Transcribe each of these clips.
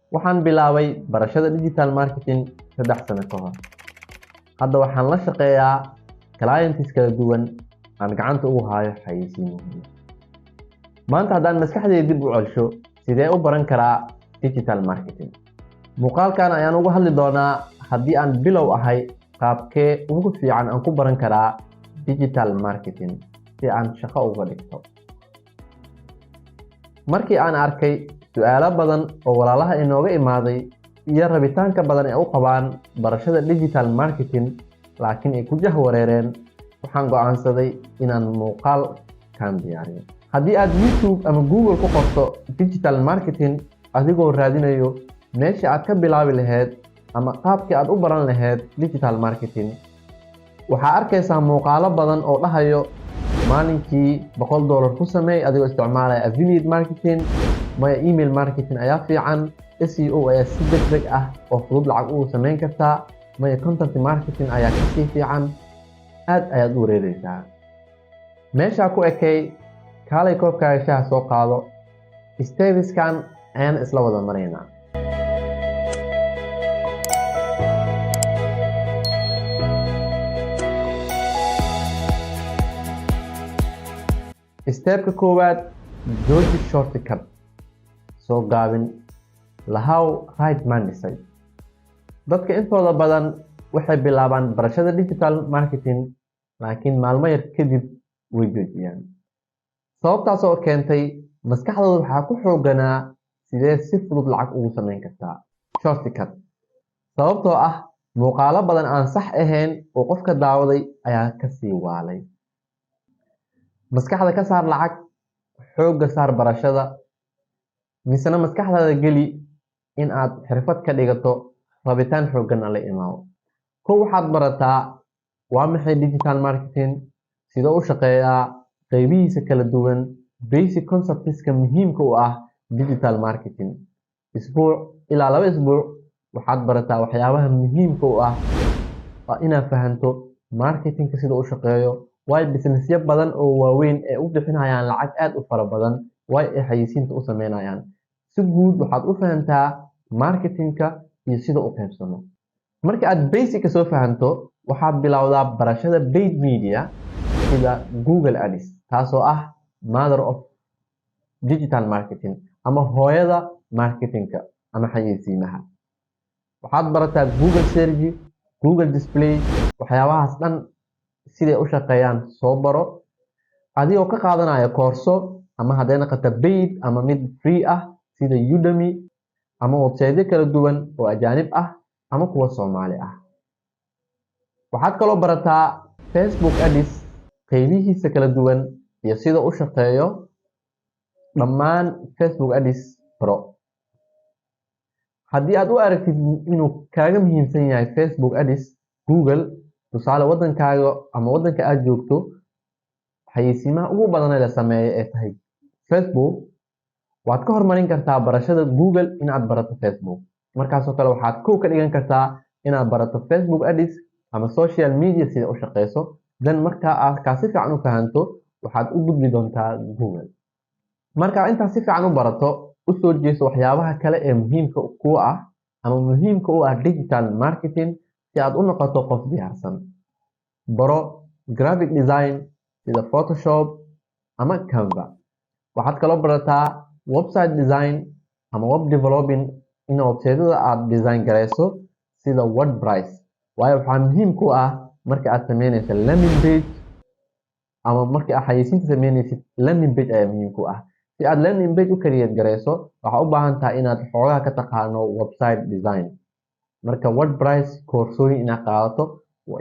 Waxaan bilaabay barashada digital marketing 3 sano ka hor. Hadda waxaan la shaqeeyaa clients kala duwan aan gacanta ugu hayo xayeysiimahooda. Maanta haddaan maskaxdayda dib u celsho, sidee u baran karaa digital marketing? Muuqaalkan ayaan uga hadli doonaa haddii aan bilow ahay, qaabkee ugu fiican aan ku baran karaa digital marketing si aan shaqo uga dhigto. Markii aan arkay su-aalo badan oo walaalaha inooga imaaday iyo rabitaanka badan ee u qabaan barashada digital marketing, laakiin ay ku jahwareereen, waxaan go'aansaday inaan muuqaalkan diyaariyo. Haddii aad YouTube ama Google ku qorto digital marketing adigoo raadinayo meesha aad ka bilaabi lahayd ama qaabkii aad u baran lahayd digital marketing, waxaa arkaysaa muuqaalo badan oo dhahayo maalinkii $100 ku sameey adigoo isticmaalaya affiliate marketing, maya, email marketing ayaa fiican, SEO ayaa si deg deg ah oo fudud lacag ugu samayn kartaa, maya, content marketing ayaa kasii fiican. Aad ayaad u wareereysaa. Meeshaa ku ekay, kaalay koobkaaga shaha soo qaado, steps-kan ayaan isla wada maraynaa. Step-ka koowaad: jooji shortcut, soo gaabin, lahaw right mindset. Dadka intooda badan waxay bilaabaan barashada digital marketing, laakiin maalmo yar kadib way joojiyaan. Sababtaas oo keentay, maskaxdooda waxaa ku xooganaa sidee si fudud lacag ugu samayn kartaa, shortcut, sababtoo ah muuqaalo badan aan sax ahayn oo qofka daawaday ayaa kasii waalay. Maskaxda ka saar lacag, xoogga saar barashada, misena maskaxdaada geli in aad xirfad ka dhigato, rabitaan xoogganna la imaado. Kow, waxaad barataa waa maxay digital marketing, sidoo u shaqeeyaa, qaybihiisa kala duwan, basic concepts-ka muhiimka u ah digital marketing. Isbuuc ilaa 2 isbuuc waxaad barataa waxyaabaha muhiimka u ah waa inaad fahanto marketingka sida u shaqeeyo, waay businessyo badan oo waaweyn ee u bixinayaan lacag aad u fara badan, waay ay xayeysiinta u sameynayaan. Si guud waxaad u fahantaa marketingka iyo sida u qaybsamo. Marka aad basic-ka soo fahanto, waxaad bilowdaa barashada paid media sida Google Ads, taasoo ah mother of digital marketing ama hooyada marketingka ama xayeysiimaha. Waxaad barataa Google Search, Google Display, waxyaabahaas dhan siday u shaqeeyaan soo baro adigoo ka qaadanaya koorso ama hadday noqoto paid ama mid free ah sida Udemy ama websiteyo kala duwan oo ajaanib ah ama kuwa Soomaali ah. Waxaad kaloo barataa Facebook Ads qaybihiisa kala duwan iyo sida u shaqeeyo dhammaan. Facebook Ads baro. Haddii aad u aragtid inuu kaaga muhiimsan yahay Facebook Ads Google, tusaale waddankaaga ama waddanka aad joogto xayeysiimaha ugu badan ee la sameeyo ee tahay Facebook, waad ka hormarin kartaa barashada Google inaad barato Facebook. Markaasoo kale waxaad kow ka dhigan kartaa inaad barato Facebook Ads ama social media sida u shaqeyso. Then markaa aad kaa si fiican u fahanto, waxaad u gudbi doontaa Google. Markaa intaad si fiican u barato, usoo jeeso waxyaabaha kale ee muhiimka ku ah ama muhiimka u ah digital marketing si aad u noqoto qof diyaarsan. Baro graphic design sida Photoshop ama Canva. Waxaad kaloo barataa website design ama web developing, in website-yada aad design gareyso sida WordPress, waayo waxaa muhiim ku ah marka aad sameynayso landing page ama marka aad xayeysiinta sameynaysid, landing page ayaa muhiim ku ah. Si aad landing page u create gareyso, waxaa u baahan tahay inaad xoogaa ka taqaano website design. Marka WordPress koorsooyin inaad qaadato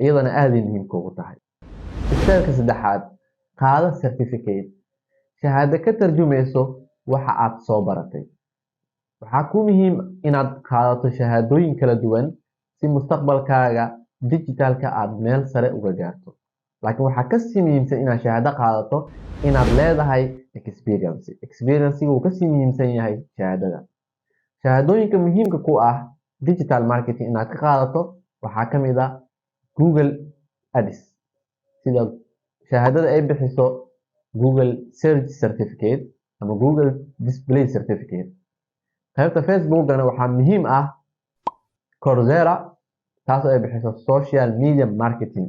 iyadana aaday muhiim kuugu tahay. Step-ka saddexaad: qaado certificate, shahaado ka tarjumayso waxa aad soo baratay. Waxaa ku muhiim inaad qaadato shahaadooyin kala duwan si mustaqbalkaaga digitalka aad meel sare uga gaarto, laakiin waxaa kasii muhiimsan inaad shahaado qaadato inaad leedahay experience. Experience wuu kasii muhiimsan yahay shahaadada. Shahaadooyinka muhiimka ku ah digital marketing inaad ka qaadato waxaa ka mid ah Google Ads, sida shahaadada ay bixiso Google Search Certificate ama Google Display Certificate. Qaybta Facebookana waxaa muhiim ah Coursera, taasoo ay bixiso social media marketing,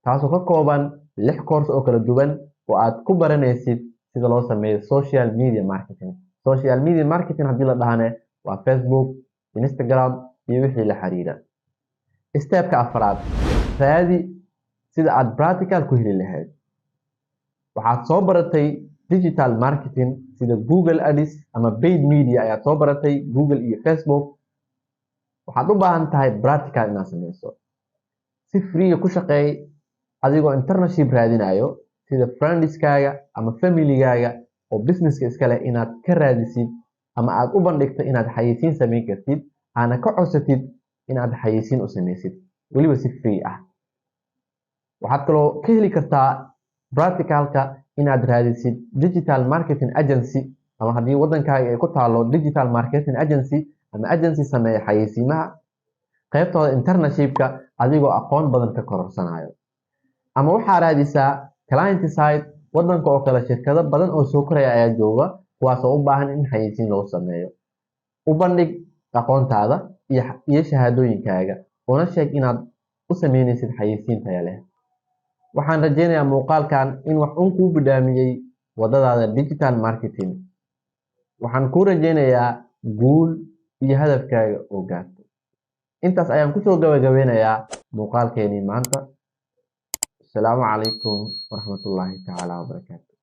taasoo ka kooban lix course oo kala duwan oo aad ku baranaysid sida loo sameeyo social media marketing. Social media marketing haddii la dhahane, waa Facebook, Instagram iyo wixii la xiriira. Stepka afraad, raadi sida aad practical ku heli lahayd. Waxaad soo baratay digital marketing, sida Google Ads ama paid media ayaad soo baratay, Google iyo Facebook. Waxaad u baahan tahay practical inaad sameyso. Si free ku shaqeey adigoo internship raadinayo, sida friendskaaga ama familygaaga oo businesska iska leh inaad ka raadisid ama aad u bandhigto inaad xayeysiin samayn kartid, aana ka codsatid inaad xayeysiin u samaysid, weliba si free ah. Waxaad kaloo ka heli kartaa practicalka inaad raadisid digital marketing agency, ama haddii waddankaaga ay ku taalo digital marketing agency ama agency sameeya xayeysiimaha, qaybtooda internshipka, adigoo aqoon badan ka kororsanayo. Ama waxaa raadisaa client side. Waddanka oo kale shirkado badan oo soo koraya ayaa jooga, kuwaasoo u baahan in xayeysiin loo sameeyo. U bandhig aqoontaada iyo shahaadooyinkaaga, una sheeg inaad u sameynaysid xayeysiin taya leh. Waxaan rajeynayaa muuqaalkan in wax un kuu bidhaamiyey waddadaada digital marketing. Waxaan kuu rajeynayaa guul iyo hadafkaaga oo gaarto. Intaas ayaan kusoo gabagabeynayaa muuqaalkeenii maanta. Asalaamu calaykum waraxmatullaahi tacaala wabarakaatu.